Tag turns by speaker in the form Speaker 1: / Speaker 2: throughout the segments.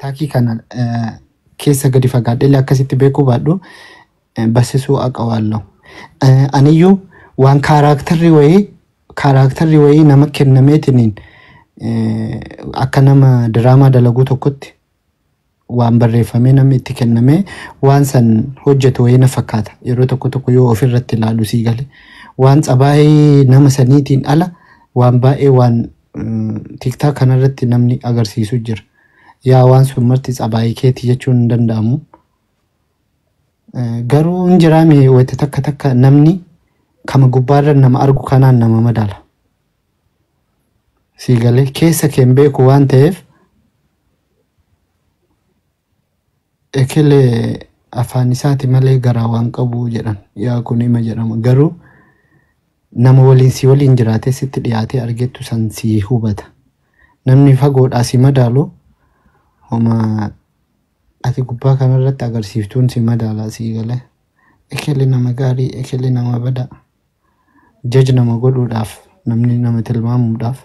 Speaker 1: Taakii kana keessa gadi fagaadhe akkasitti beekuu baadhu basisuu aqawaallahu. Aniyyuu waan characterri wayii nama kennameetiniin akka nama diraamaa dalaguu tokkotti waan barreeffamee namni itti kennamee waan san hojjetu wayii na fakkaata. Yeroo tokko tokko yoo ofirratti ilaalu sii gale. Waan tsabaayii nama saniitiin ala waan baay'ee waan TikTok kanarratti namni agarsiisu jira. Yaa waan sun marti tsabaayii keeti jechuun hin danda'amu. Garuu hin jiraame wayita takka takka namni kama gubbaarra nama argu kanaan nama madaala. Sii galee keessa kee hin beeku waan ta'eef ekelee afaan isaati malee garaa waan qabu jedhan yaa kun hima jedhama garuu nama waliin si waliin jiraatee sitti dhiyaatee argettu san si hubata. Namni fagoodhaa si madaalu homa ati gubbaa kanarratti agarsiiftuun si madaala sii galee. Ekelee nama gaarii ekelee nama badaa. Jaj nama godhuudhaaf namni nama tilmaamuudhaaf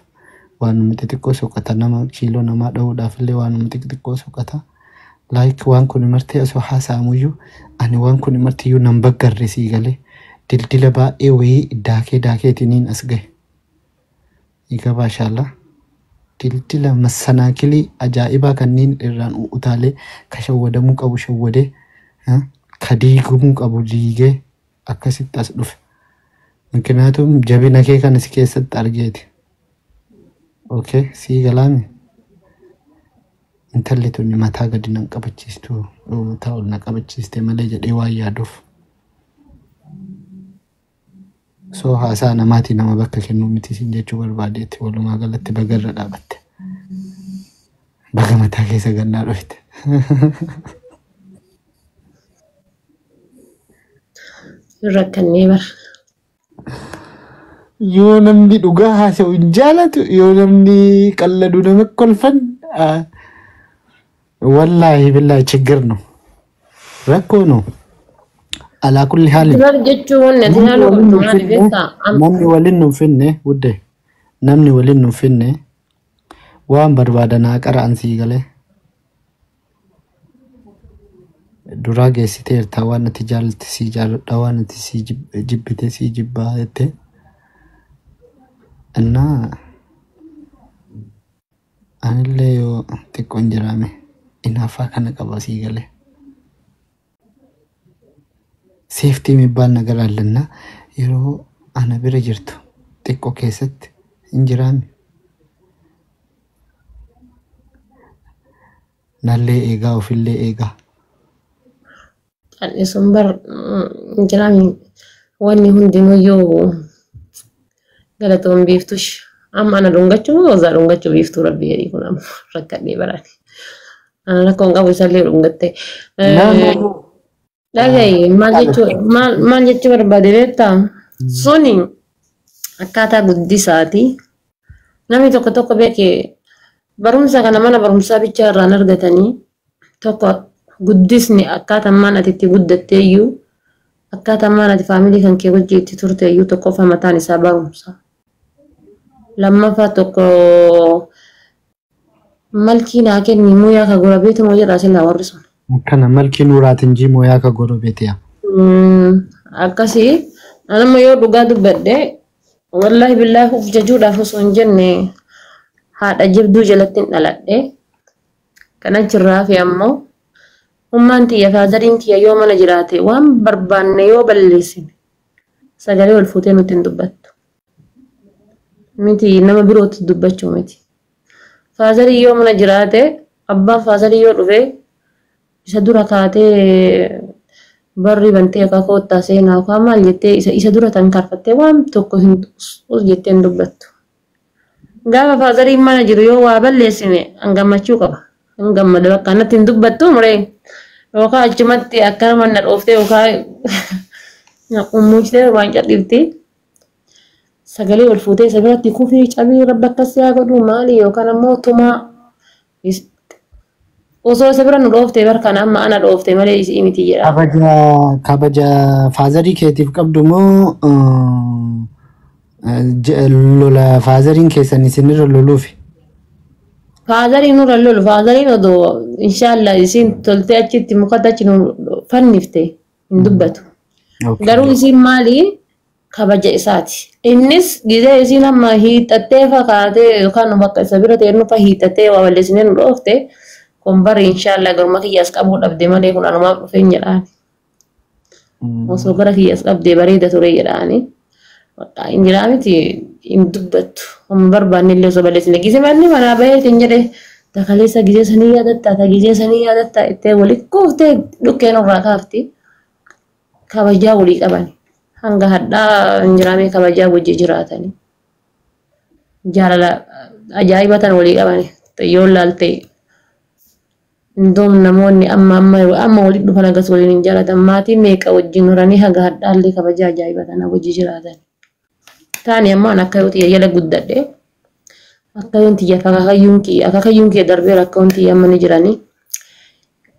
Speaker 1: waanuma xixiqqoo soqata nama kiiloo namaa dha'uudhaaf illee waanuma xixiqqoo soqata. Like waan kun martee osoo haasa'amuyyuu ani waan kun martiyyuu nan baggarre sii galee dildila baay'ee wayii daakee daakeetiniin as gahe. Egaa maashaallaa dildila massanaakilii ajaa'ibaa kanneen irraan utaalee ka shawwadamuu qabu shawwadee ka diigamuu qabu diigee akkasitti as dhufe. Miknaatum jabina kee kana si keessatti argeeti. Okay, sii galaami. Intalli tuni mataa gadi nan qabachiistu mataa ol na qabachiiste malee jedhee waan yaaduuf. So haasaa namaatii nama bakka kennuu miti siin jechuu barbaadeetti walumaa galatti baga irra dhaabatte. Baga mataa keessa gannaa dhufte.
Speaker 2: Rakkannee bara.
Speaker 1: Yoo namni dhugaa haasa'u hin jaalatu yoo namni qalladu nama kolfan wallaahi billaahi ችግር ነው rakkoo ነው alaa kulli haalin
Speaker 2: Bar jechuun wanni ati
Speaker 1: namni
Speaker 2: ilaaluu
Speaker 1: waliin
Speaker 2: qabdu
Speaker 1: nu
Speaker 2: maali
Speaker 1: finne
Speaker 2: beektaa?
Speaker 1: namni waliin nu finne wudde namni waliin nu finne waan barbaadan haa qara'an sii galee duraa geessiteerta waan ati jaalatte sii jaaladha waan ati sii jibbite sii jibbaa jette እና anillee yoo xiqqoon jiraame inaaffaa kana qaba sii galee ሴፍቲ የሚባል ነገር አለና yeroo ana bira jirtu xiqqoo keessatti hin jiraame nallee eegaa ofillee eegaa.
Speaker 2: Callisuun bar jiraami wanni hundinuyyuu galatoon biiftush. Amma ana dhungachuu moo rozaa dhungachuu biiftuu rabbi jedhii kun amma rakkadhee baraati. Ana rakkoon qabu isallee dhungatte.
Speaker 1: No, no, no.
Speaker 2: Dhagayi maal jechuu barbaade beektaa? Suni akkaataa guddisaati. Namni tokko tokko beeke barumsa kana mana barumsaa bichaa irraan argatanii tokko guddisni akkaataa maan ati itti guddatte iyyuu akkaataa maan ati faamilii kan kee wajjin itti turte iyyuu tokkoffaa mataan isaa barumsa. Lammaffaa tokko malkii naa kenni muyaa ka gorabeetu moo jedhaa silaa warri sun.
Speaker 1: Akkana malkii nuuraatiin jii mooyaa ka gorobeetiya.
Speaker 2: Akkasii anamma yoo dhugaa dubbadhe wallaahi billaahi uf jajuudhaaf osoo hin jenne haadha jabduu jalatti hin dhaladhe. Kan achirraa fi ammoo ummaan tiyya faadariin tiyya yoo mana jiraate waan barbaanne yoo balleessine sagalee ol fuutee nutti hin dubbattu. Miti nama birootti dubbachuu miti. Faazarii yoo mana jiraate abbaan faazarii yoo dhufe isa dura kaatee barri bantee yookaan koottaa seenaa yookaan maal jettee isa dura tankaarfattee waan tokko hin us jettee hin dubbattu. Gaafa faazariin mana jiru yoo waa balleessine an gammachuu qaba. An gammada bakka natti hin dubbattu muree yookaan achumatti akkanuma na dhooftee yookaan ummuuchtee waan cadhifti. Sagalee ol fuutee isa biratti kufii cabii rabbi akkas yaa godhu maali yookaan ammoo tumaa osoo isa bira nu dhooftee bar kana amma ana dhooftee malee isii miti jedha.
Speaker 1: Kabaja kabaja faazarii keetiif qabdu moo lola faazariin keessan isinirra loluufi?
Speaker 2: Faazariin nurra lolu faazariin odoo inshaallah isiin toltee achitti mukatti achi nu fannifte hin dubbatu. Garuu isiin maali kabaja isaati. Innis gizee isiin amma hiixattee fakkaatee yookaan bakka isa bira ta'e nufa hiixattee waa balleessinee nu dhoofte kun bari inshaallah garuma kiyyaas qabuu dhabde malee kun anumaaf dhufeen jedhaan. Osoo gara kiyyaas qabdee bareeda ture jedhaani. Bakka hin jiraa miti hin dubbattu. Amma barbaanne illee osoo balleessine gizee manni manaa baheetiin jedhe takaleessa gizee sanii yaadattaa ta gizee sanii yaadattaa ittee walitti kuuftee dhukkeen irraa kaafti. Kabajaa walii qaban. Hanga hadhaa hin jiraamee kabajaa wajji jiraatani. Jaalala ajaa'iba tan walii qaban. Yoo laalte indoom namoonni amma amma amma walitti dhufan agas waliin hin jaalatan maatii meeqa wajjin horanii haga hadhaallee kabajaa ajaa'iba tana wajji jiraatan. Taani ammoo an akka yoo xiyya jala guddadhe akka yoon xiyya akaakayyuun kiyya darbee rakkoon xiyya amma ni jiranii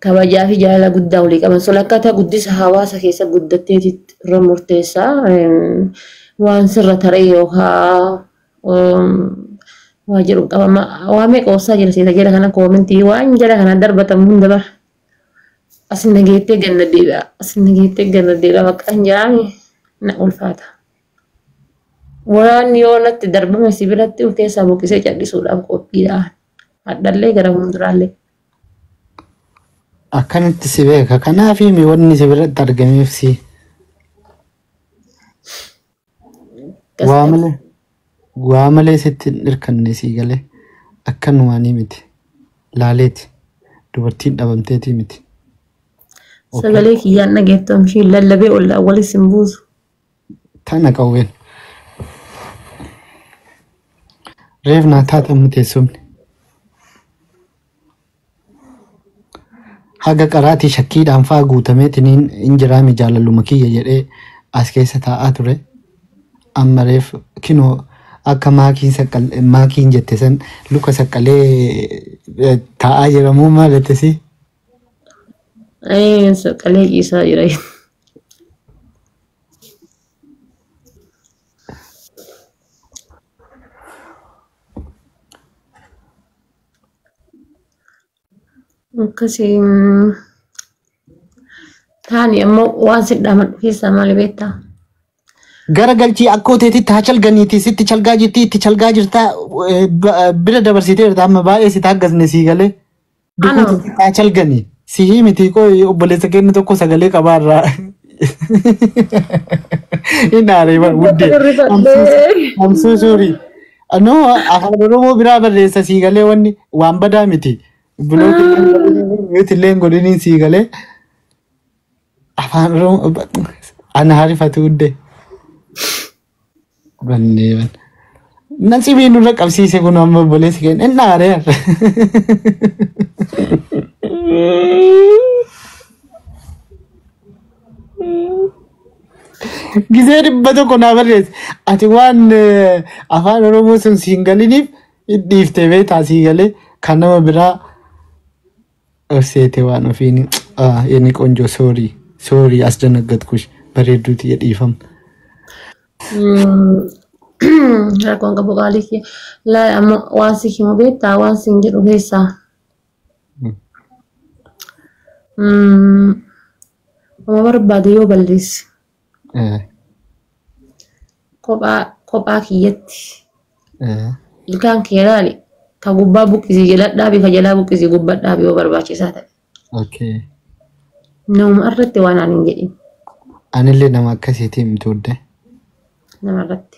Speaker 2: kabajaa fi jaalala guddaa walii qaban. Sun akkaataa guddisa hawaasa keessa guddatteeti irra murteessaa. Waan sirra taree yookaan waa jedhu qaba. Waa meeqa obsaa jira seeta jala kana koomentii waan jala kana darbatamu hunda bara. As nageettee ganna deebi'a. As nageettee ganna deebi'a bakka hin jiraame na ulfaata. Waan yoo natti darbame si biratti of keessaa buqqisee callisuudhaaf qophiidha. Hadhallee gara fuulduraallee.
Speaker 1: Akkanatti si beeka. Kanaaf himi wanni si biratti argameef si. Waa malee sitti hin hirkanne sii galee akkanumaanii miti. Laaleeti. Dubartiin dhabamteetii miti.
Speaker 2: Sagalee kiyyaan dhageeffamu ishee lallabee ollaa walis hin buusu.
Speaker 1: Tana qawween. Reef naa taatamu teessumni. Haga qaraatii shakkiidhaan fa'aa guutameetiin hin jiraame jaalaluma kiyya jedhee as keessa taa'aa ture. Amma reef kinoo akka maakiin jette san luka saqqalee taa'aa jira moo maal jette si?
Speaker 2: Saqqalee ciisaa jira. Akkasii taani ammoo waan si dhaamadhu keessaa maali beektaa?
Speaker 1: Gara galchii akkoo teetitti haa chalganiiti sitti chalgaa jirti itti chalgaa jirtaa bira dabarsiteerta amma baay'ee si taaggasne sii galee.
Speaker 2: Ana.
Speaker 1: Dukuutti haa chalganii si himiti koo obboleessa keenya tokko sagalee qabaarraa. Inni aaree wuddee. Hamsuu suurii. No afaan Oromoo biraa barreessa sii galee wanni waan badaa miti. Bilootii illee hin godhiniin sii galee. Afaan Oromoo ana harifatu wuddee. Bannee ban. Nasibii nurra qabsiise kun amma obboleessi keenya inni aaree har'a. Gizee 100 naa barreesse. Ati waan afaan Oromoo sun siin galiniif dhiiftee beektaa sii galee kan nama biraa obseete waan ofiin inni ቆንጆ ሶሪ ሶሪ አስደነገጥኩሽ bareedduuti dhiifama.
Speaker 2: Rakkoon qabu qaalii kiyya. Laa amma waan si himu beektaa waan si hin jedhu keessaa. Oma barbaade yoo balleesse kophaa kiyyatti ilkaan kee laali ka gubbaa buqqisii jala dhaabi ka jalaa buqqisii gubbaa dhaabi yoo barbaachisaa ta'e. Nama irratti waan ani hin jedhin
Speaker 1: Anillee nama akkasiitii miti hudde.
Speaker 2: nama irratti.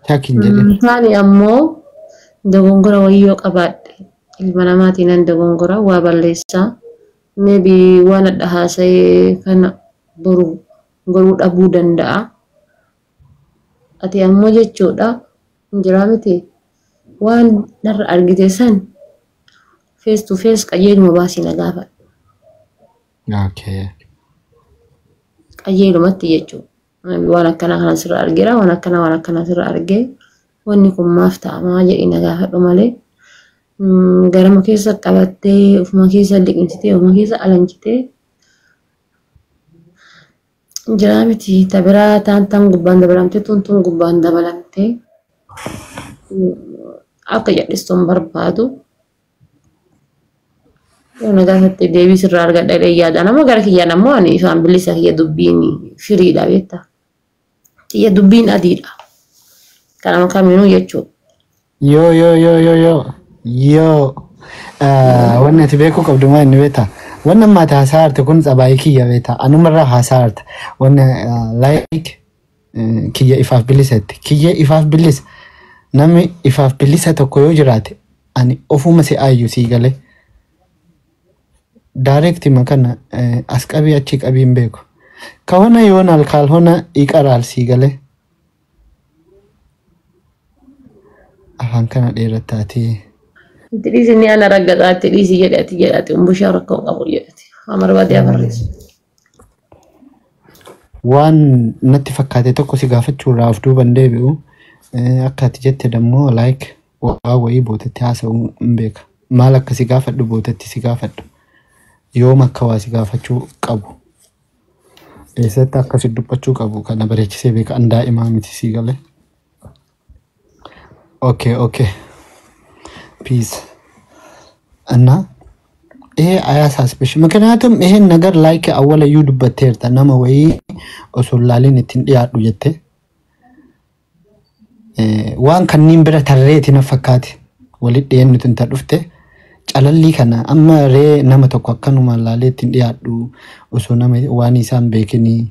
Speaker 1: Shakki hin jedhin.
Speaker 2: Taani ammoo dogongora wayii yoo qabaadhe ilma namaatiin nan dogongora waa balleessaa. Maybe waan adda haasa'ee kana boru goruu dhabuu danda'a. Ati ammoo jechuudha hin jiraa miti waan narra argite san face to face qajeeluma baasii na gaafadhu. Qajeelumatti jechuudha. Waan akkanaa kana sirra argeera waan akkanaa waan akkanaa sirra argee wanni kun maaf ta'a maa jedhii na gaafadhu malee garama keessa qabattee ofuma keessa liqimsitee ofuma keessa alanchitee jiraa miti ta biraa taan taan gubbaan dabalamtee tun tun gubbaan dabalamtee akka jedhistuun barbaadu. Yoo na gaafatte deebii sirraa argadha jedhee yaada. Nama gara kiyyaan ammoo ani ifaan bilisa kiyya dubbiin firiidha beektaa. Kiyya dubbiin adiidha. Kanama kamiinuu jechuudha.
Speaker 1: Yoo yoo yoo yoo yoo yoo wanni ati beekuu qabdu maal inni beektaa? Wanni amma ati haasaa jirtu kun tsabaayii kiyya beektaa? Anumarraa haasaa jirta. Wanni like kiyya ifaaf bilisatti. Kiyya ifaaf bilisa. Namni ifaaf bilisa tokko yoo jiraate ani ofuma si ayyu sii galee. Direct makana as qabii achi qabii hin beeku. ከሆነ ይሆናል ካልሆነ ይቀራል sii galee. Afaan kana dheerattaati.
Speaker 2: Itti dhiisi ni ana raggaxaa itti dhiisi jedhe ati jedhati umbushaa rakkoo hin qabu jedhati. Haa barbaade haa barreessu.
Speaker 1: Waan natti fakkaate tokko si gaafachuurraa of duuban deebi'u akka ati jette dammoo like waa wayii bootetti haasa'uu hin beeka. Maal akka si gaafadhu bootetti si gaafadhu. Yoom akka waa si gaafachuu qabu. Eessatti akka si dubbachuu qabu kana bareechisee beeka. An daa'imaa miti sii galee. Okay. Peace. እና ይሄ አያሳስብሽ። ምክንያቱም ይሄን ነገር like awwalayyuu dubbatteerta nama wayii osoo hin laalin ittiin dhiyaadhu jette waan kanniin bira tarreeti na fakkaate walitti dhiyeenyutu inta dhufte calallii kana amma ree nama tokko akkanumaan laalee ittiin dhiyaadhu osoo nama waan isaan beekinii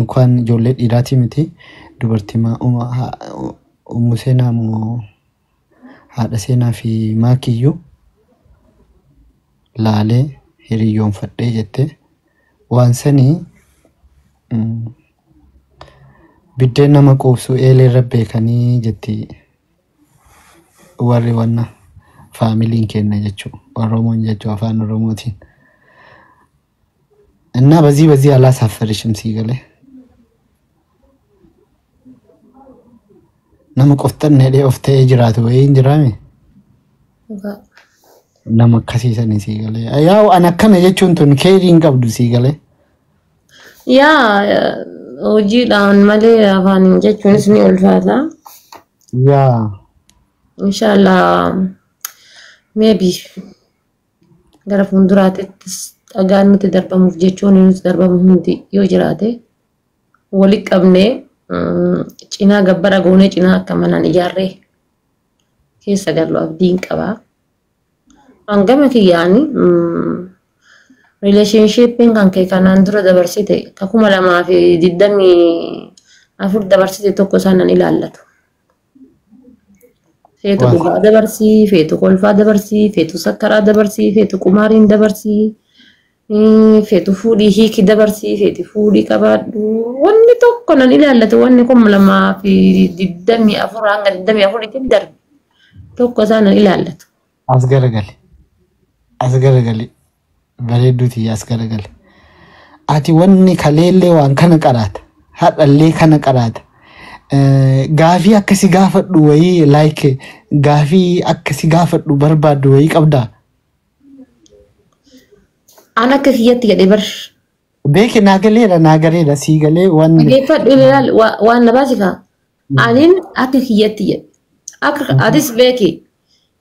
Speaker 1: እንኳን ijoollee dhiiraatii miti dubartii ummu seenaa moo haadha seenaa fi maakiyyuu laalee hiriyyoonfadhee jette waan sanii biddeen nama quubsu eelee irra beekanii jetti warri wanna faamiliin kenna jechuu Oromoon jechuu afaan Oromootiin. እና በዚህ በዚህ አላሳፈርሽም sii galee nama qofxanne jedhee of ta'ee jiraatu wayii hin jiraame nama akkasiisanii sii galee yaa'u an akkana jechuun tun keerii hin qabdu sii galee.
Speaker 2: Yaa hojiidhaan malee afaaniin jechuunis ni ulfaata.
Speaker 1: Yaa.
Speaker 2: Inshallah maybe gara fuulduraattis dhagaan nuti darbamuuf jechuun nuti darbamu hundi yoo jiraate walitti qabnee cinaa gabbara goonee cinaa akka manaan ijaarree keessa gallu abdiin qabaa. Hangama kiyyaani relationshippiin kan kee kanaan dura dabarsite ka 2024 dabarsite tokko isaan nan ilaallatu. Feetu dhugaa dabarsii, feetu kolfaa dabarsii, feetu sakkaraa dabarsii, feetu qumaariin dabarsii, feetu fuudhii hiiki dabarsii, feetu fuudhii qabaadhu. Wanni tokko nan ilaallatu wanni 2024 hanga 24tti darbe tokko isaan nan ilaallatu.
Speaker 1: As garagali. As garagali. Bareedduuti as garagali. Ati wanni kaleellee waan kana qaraata. Hadhallee kana qaraata. Gaafii akkasi gaafadhu wayii like gaafii akkasi gaafadhu barbaaddu wayii qabdaa?
Speaker 2: An akka kiyyatti jedhee bar.
Speaker 1: Beeke naa galeera naa galeera sii galee wanni.
Speaker 2: Dhageeffadhu ilaal waan na baasifaa. Anin akka kiyyatti jedhe. Akka atis beeki.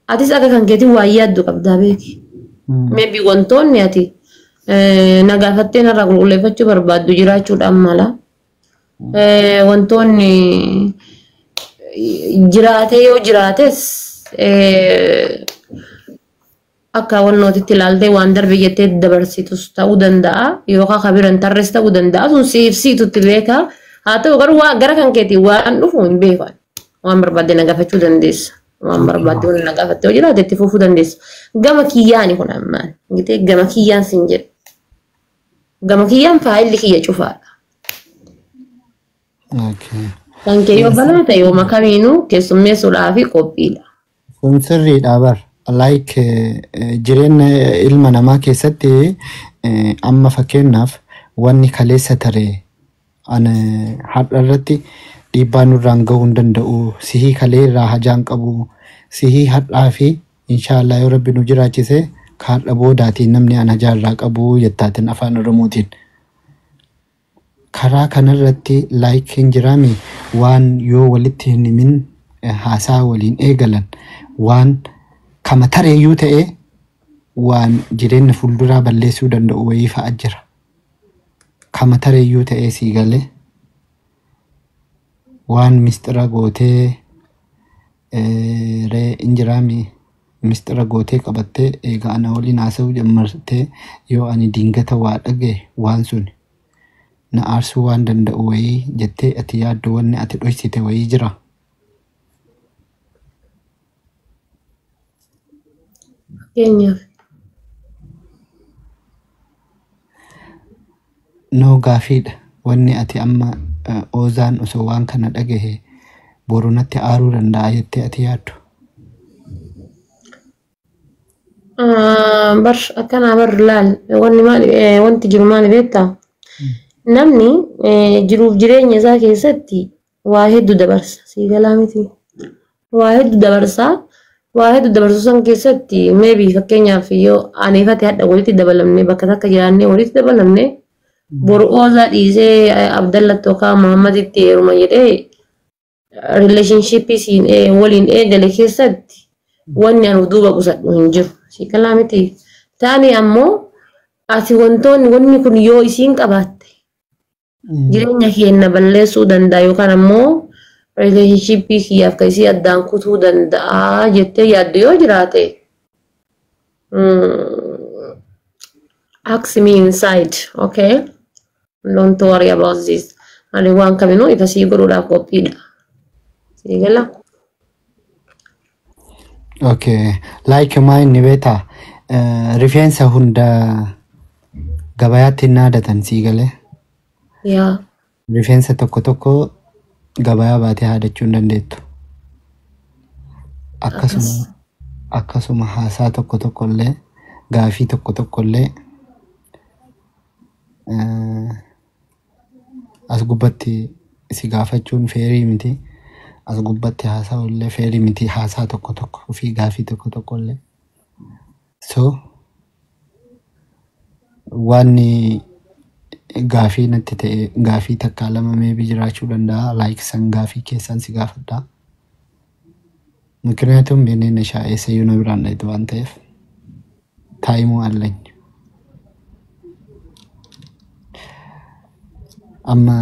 Speaker 2: Atis akka kan keetiin waa yaaddu qabdaa beeki. Maybe wantoonni ati na gaafattee narraa qulqulleeffachuu barbaaddu jiraachuudhaan mala. Wantoonni jiraatee yoo jiraates akka wannootitti ilaaltee waan darbe jettee dabarsitus ta'uu danda'a yookaan kabiran tarrees ta'uu danda'a sun siif siitutti beeka. Haa ta'u garuu waa gara kan keetiin waan dhufu hin beeku. Waan barbaadde na gaafachuu dandeessa. Waan barbaadde waliin na gaafattee yoo jiraate itti fufuu dandeessa. Gama kiyyaani kun ammaan. Gitee gama kiyyaan sin jedhe. Gama kiyyaan faayilli kiyya cufaadha. Kan kee yoo banaa ta'e yooma kamiinuu keessummeessuudhaa fi qophiidha.
Speaker 1: Kun sirriidha bar. Like jireenya ilma namaa keessatti amma fakkeenyaaf wanni kaleessa taree ana har'a irratti dhiibbaa nurraan gahuu hin danda'u. Sihii kalee irraa hajaan qabu. Sihii har'aa fi inshaallah yoo rabbi nu jiraachise ka har'a boodaatiin namni an hajaa irraa qabu jettaatiin afaan Oromootiin. Karaa kanarratti like hin jiraami waan yoo walitti hin himin haasaa waliin eegalan waan kama tareeyyuu ta'e Waan jireenya fuulduraa balleessuu danda'u wayii fa'a jira. Kama tareeyyuu ta'ee sii galee waan mistira gootee ree injiraami mistira gootee qabattee eega ana waliin haasa'uu jammartee yoo ani dingata waa dhagaye waan sun na aarsuu waan danda'u wayii jettee ati yaaddu wanni ati dhoysite wayii jira.
Speaker 2: Fakkeenyaaf.
Speaker 1: Noo gaafiidha. Wanni ati amma Oozaan osoo waan kana dhagahe boru natti aaruu danda'a jettee ati yaaddu.
Speaker 2: Bar akkanaa bar laal wanni maali wanti jiru maali beektaa? Namni jiruuf jireenya isaa keessatti waa hedduu dabarsa. Sii galaa miti. Waa hedduu dabarsa. Waa hedduu dabarsu san keessatti maybe fakkeenyaaf yoo aniifate hadha walitti dabalamne bakka takka jiraannee walitti dabalamne boru Oozaa dhiisee Abdallatti yookaan Muhammaditti heeruma jedhee relationshipii siin waliin eegale keessatti wanni ani duuba qusadhu hin jiru. Sii galaa miti. Taani ammoo ati wantoonni wanni kun yoo isiin qabaatte jireenya keenya balleessuu danda'a yookaan ammoo relationshipii kiyyaaf ka isii addaan kutuu danda'a jettee yaaddu yoo jiraate, ask me inside, okay? Don't worry about this. Ani waan kaminuu ifa sii godhuudhaaf qophiidha. Sii gala?
Speaker 1: Okay. Like maa inni beektaa rifeensa hunda gabayaatti hin haadatan sii galee.
Speaker 2: Yaa.
Speaker 1: Rifeensa tokko tokko gabayaa baatee haadachuu hin dandeettu. Akkasuma haasaa tokko tokko illee gaafii tokko tokko illee as gubbatti si gaafachuun feerii miti. As gubbatti haasa'u illee feerii miti haasaa tokko tokko fi gaafii tokko tokko illee. So wanni gaafii natti ta'e gaafii takkaa lama maybe jiraachuu danda'a. Like san gaafii keessan si gaafadha. ምክንያቱም የኔን eessayyuu na biraan dhaytu waan ta'eef taayimuu አለኝ. Amma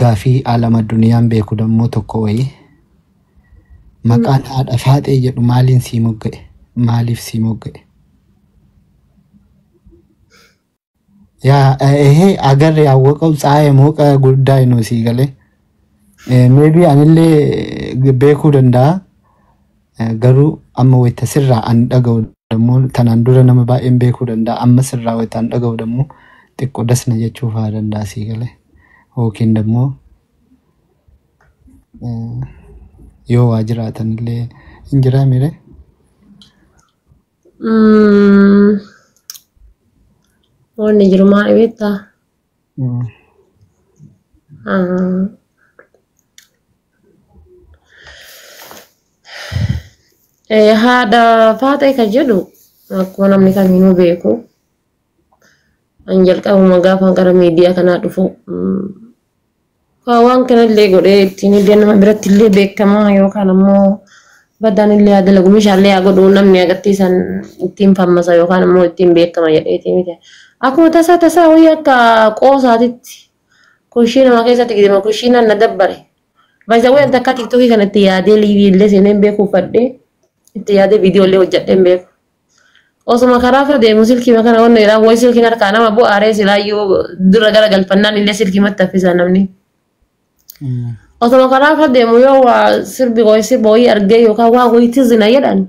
Speaker 1: gaafii alama duniyaan beeku dammoo tokko wayii maqaan haadha faaxee jedhu maaliin sii mogga'e? Maaliif sii mogga'e? ያ ይሄ አገር ያወቀው ፀሐይ የሞቀ ጉዳይ ነው ሲገሌ maybe anillee beekuu danda'a. Garuu amma wayita sirraa an dhaga'u dammoo tanaan dura nama baay'een beekuu danda'a. Amma sirraa wayita an dhaga'u dammoo xiqqoo dasna jechuu fa'aa danda'a sii galee. Yookiin dammoo yoo waa jiraatan illee hin jiraa mire.
Speaker 2: Wanni jiru maali beektaa? Haadha faaxee kan jedhu akkuma namni kamiinuu beeku. An jalqabuma gaafa gara miidiyaa kanaa dhufu waan kanallee godhee ittiin illee nama biratti illee beekamaa yookaan ammoo baddaan illee haa dalagu meeshaalee haa godhu namni agarsiisan ittiin fammasa yookaan ammoo ittiin beekama jedheetii miti. Akkuma tasaa tasaa wayii akka qoosaatitti kushii nama keessatti gidima kushiinaan na dabbare. Baay'ee waan takka TikTokii kanatti yaadee liivii illee seenee beeku uffadhee itti yaadee viidiyoo illee hojjedhee beeku. Osuma karaa irra deemu silkii kana wanni jedhaa wayi silkiin harkaa nama bu'aaree silaayyuu dura gara galfannaan illee silkii mattaffisa namni. Osuma karaa irra deemu yoo waa sirbi wayii sirba wayii argee yookaan waa wayii tizina jedhan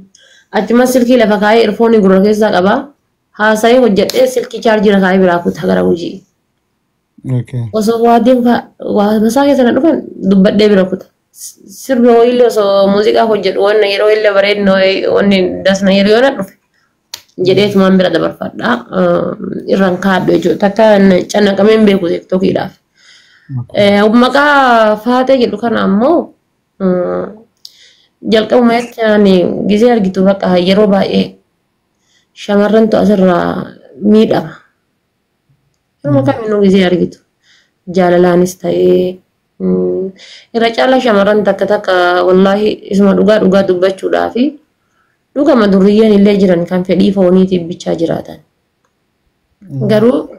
Speaker 2: achuma silkii lafa kaayee irfoonii gurra keessaa qaba. Haasa'ee hojjedhee silkii chaarjii kaayee biraa kutaa gara hojii. Osoo waa deemu waa masaa keessa na dhufan dubbadhee bira kuta. Sirbi wayiillee osoo muuziqaa hojjedhu wanna yeroo illee bareednu wanni dasna yeroo yoo na dhufe jedheetumaan bira dabarfadha. Irraan kaadhu jechuudha. Takka cannaqamee hin beeku TikTokiidhaaf. Maqaa faaxee jedhu kana ammoo jalqabuma jechaan gisee argitu bakka yeroo baay'ee shamarrantu asirraa miidhama. Yeroo kaminuu gisee argitu jaalalaanis ta'ee irra caalaa shamarran takka takka wallaahi isuma dhugaa dhugaa dubbachuudhaafi Dhugama durriyyeen illee jiran kan fedhii fooniitiif bichaa jiraatan. Garuu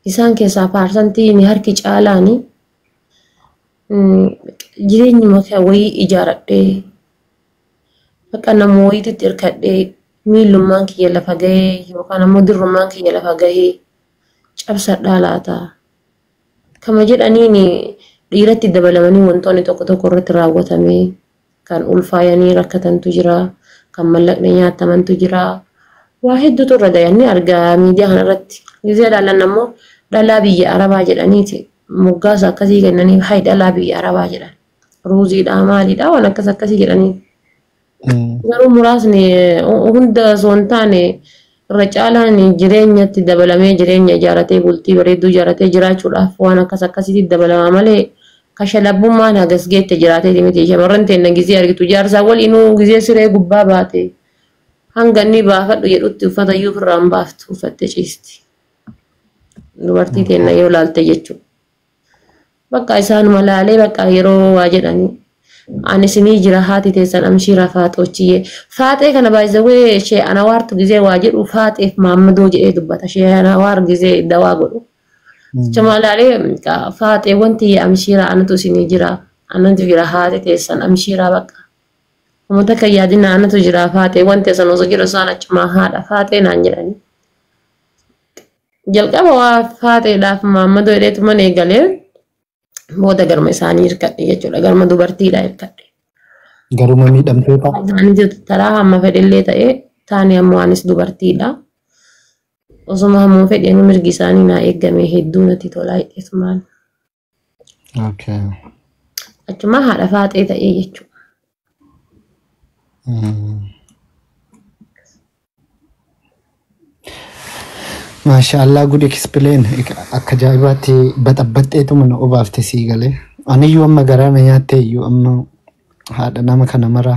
Speaker 2: isaan keessaa paarsantiin harki caalaani jireenyuma wayii ijaaradhee bakka nama wayiitti hirkadhee miillummaan kiyya lafa gahee yookaan ammoo dirrummaan kiyya lafa gahee cabsadhaa laata. Kama jedhaniin dhiiratti dabalamanii wantoonni tokko tokko irratti raawwatamee kan ulfaayanii rakkatantu jira, kan mallaqni nyaatamantu jira. Waa hedduutu irra gahe ni argaa miidiyaa kanarratti. Gizee dhaalan ammoo dhalaa biyya Arabaa jedhaniiti moggaasa akkasii kennaniif hayi dhalaa biyya Arabaa jedhan. Ruuziidhaa maaliidhaa waan akkas akkasii jedhanii. Garuu muraasni hunda osoo hin taane irra caalaan jireenyatti dabalamee jireenya ijaaratee bultii bareedduu ijaaratee jiraachuudhaaf waan akkas akkasiitti dabalama malee kashalabummaan hagas geette jiraateeti miti. Shamarran teenna gizee argitu jaarsaa waliinuu gizee siree gubbaa baate hanga inni baafadhu jedhutti uffata iyyuu ofirraa hin baaftu uffattee ciisti. Dubartii teenna yoo laalte jechuudha. Bakka isaanuma laalee bakka yeroo waa jedhanii ani isinii jira haati teessan amshiira faaxoochiyyee. Faaxee kana baay'isawee ishee anawaartu gizee waa jedhu faaxeef maammadoo jedhee dubbata. Ishee anawaar gizee dawaa godhu. Chuma laalee faaxee wanti amshiira anatu isinii jira anatu jira haati teessan amshiira bakka. Uummata kan yaadina anatu jira faaxee wanti teessan osoo jiru isaan achumaa haadha faaxee naan jedhani. Jalqaba waa faaxeedhaaf maammadoo jedheetu mana eegalee booda garma isaanii hirkadhe jechuudha. Garma dubartiidha hirkadhe.
Speaker 1: Garuma miidhamtoota.
Speaker 2: Isaanii taraa hamma fedhellee ta'ee taane ammoo anis dubartiidha. Osuma hamma fedheen mirgi isaanii naa eegame hedduu natti tolaa jedheetumaan.
Speaker 1: Okay.
Speaker 2: Achumaa haadha faaxee ta'ee jechuudha.
Speaker 1: Maashaallah good explain. Akka ajaa'ibaatti baxabbaxxeetu mana obaafte sii galee. Aniyyuu amma garaa na nyaatte iyyuu amma haadha nama kana mara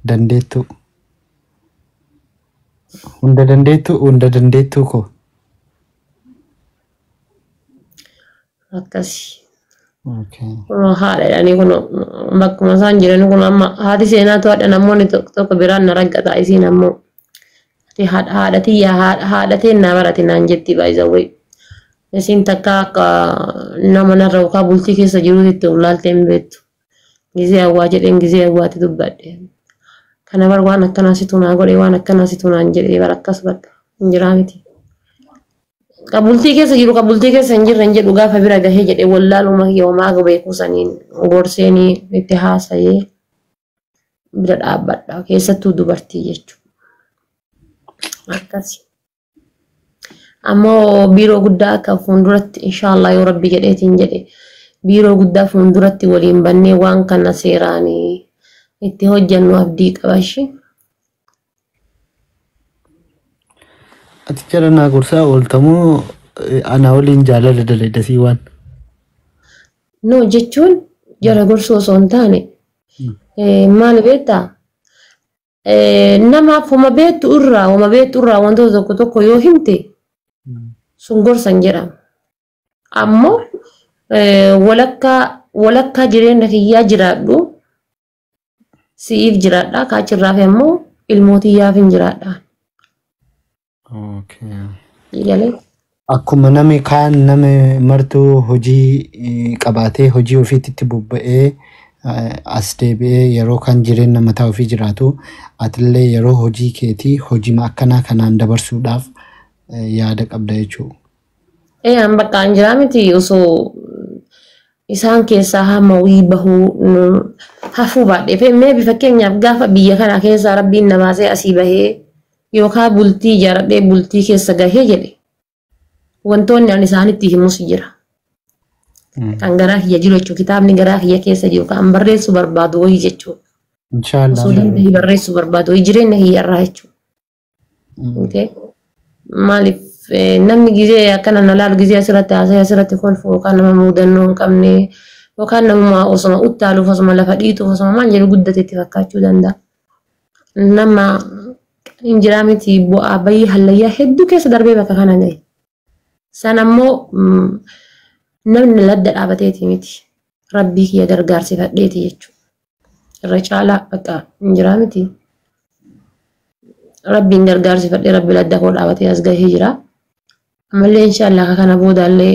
Speaker 1: dandeettu. Hunda dandeettu hunda dandeettuu koo.
Speaker 2: Akkasi.
Speaker 1: Okay.
Speaker 2: Haadha jedhanii kun bakkuma isaan jiran kun amma haati seenaatu haadha namoonni tokko tokko biraan na raggata isiin ammoo haadha tiyya haadha teennaa barate naan jetti baay'isawwee. Isiin takka akka nama narra yookaan bultii keessa jiruutti ulaaltee hin beektu. Gizee hawwaa jedheen gizee hawwaatti dubbadhe. Kana bar waan akkanaa situ naa godhe waan akkanaa situ naan jedhee bar akkas bakka hin jiraa miti. Ka bultii keessa jiru ka bultii keessa hin jirre hin jedhu gaafa bira gahee jedhee wallaaluma yoomaa beekuu saniin gorseenii itti haasa'ee bira dhaabbadha. Keessattuu dubartii jechuudha. Akkasi. Ammoo biiroo guddaa akka fuulduratti inshaallah yoo rabbi jedheetiin jedhe biiroo guddaa fuulduratti waliin bannee waan kana seeraan itti hojjennu abdii qabashi.
Speaker 1: Ati jara naa gorsaa ooltamoo ana waliin jaalala dalaydasii waan.
Speaker 2: No jechuun jara gorsuu osoo hin taane maali beektaa? Namaaf homa beektu irraa wantoota tokko tokko yoo himte sun gorsa hin jedhamu. Ammoo walakkaa jireenya kiyyaa jiraadhu si'iif jiraadha kaachirraaf ammoo ilmootiyyaaf hin jiraadha.
Speaker 1: Okay. Akkuma namni kaan nama martuu hojii qabaatee hojii ofiitti bobba'ee as deebi'ee yeroo kan jireenya mataa ofii jiraatu atillee yeroo hojii keetii hojii akkanaa kanaan dabarsuudhaaf yaada qabda jechuudha.
Speaker 2: An bakka an jiraa miti osoo isaan keessaa hamma wayii bahuu hafuu baadhee mee fakkeenyaaf gaafa biyya kana keessaa rabbiin na baasee asii bahee yookaan bultii ijaaradhee bultii keessa gahee jedhe wantoonni ani isaanitti himus jira. Kan garaa kiyya jiru jechuudha. Kitaabni garaa kiyya keessa jiru kan barreessuu barbaadu wayii jechuudha.
Speaker 1: Inshaallah.
Speaker 2: Osoo danda'ee barreessuu barbaadu wayii jireenya kiyya irraa jechuudha. Maaliif namni gizee akkana na laalu gizee asirratti haasa'e asirratti kolfu yookaan nama muudannoo hin qabne yookaan namuma osoma uttaaluuf osoma lafa dhiituuf osoma maal jedhu guddate itti fakkaachuu danda'a. Nama hin jiraa miti bu'aa bayii hallayyaa hedduu keessa darbee bakka kana gahe. San ammoo namni ladda dhaabateeti miti. Rabbii kiyya gargaarsifadheeti jechuudha. Irra caalaa bakka hin jiraa miti. Rabbiin gargaarsifadhee rabbi ladda koo dhaabatee as gahee jira. Ammallee inshaallah akka kana boodaallee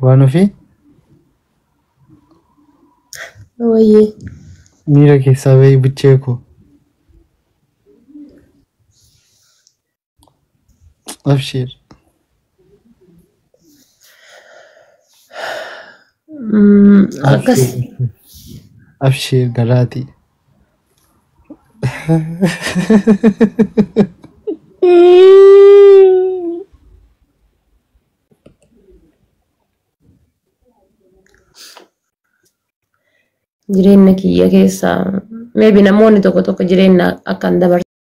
Speaker 1: Waan ofii
Speaker 2: wayyee
Speaker 1: miira keessaa bahii buchee koo. Abshir.
Speaker 2: Akkas
Speaker 1: Abshir. Abshir garaati.
Speaker 2: Jireenya kiyya keessa maybe namoonni tokko tokko jireenya akkan dabarsan.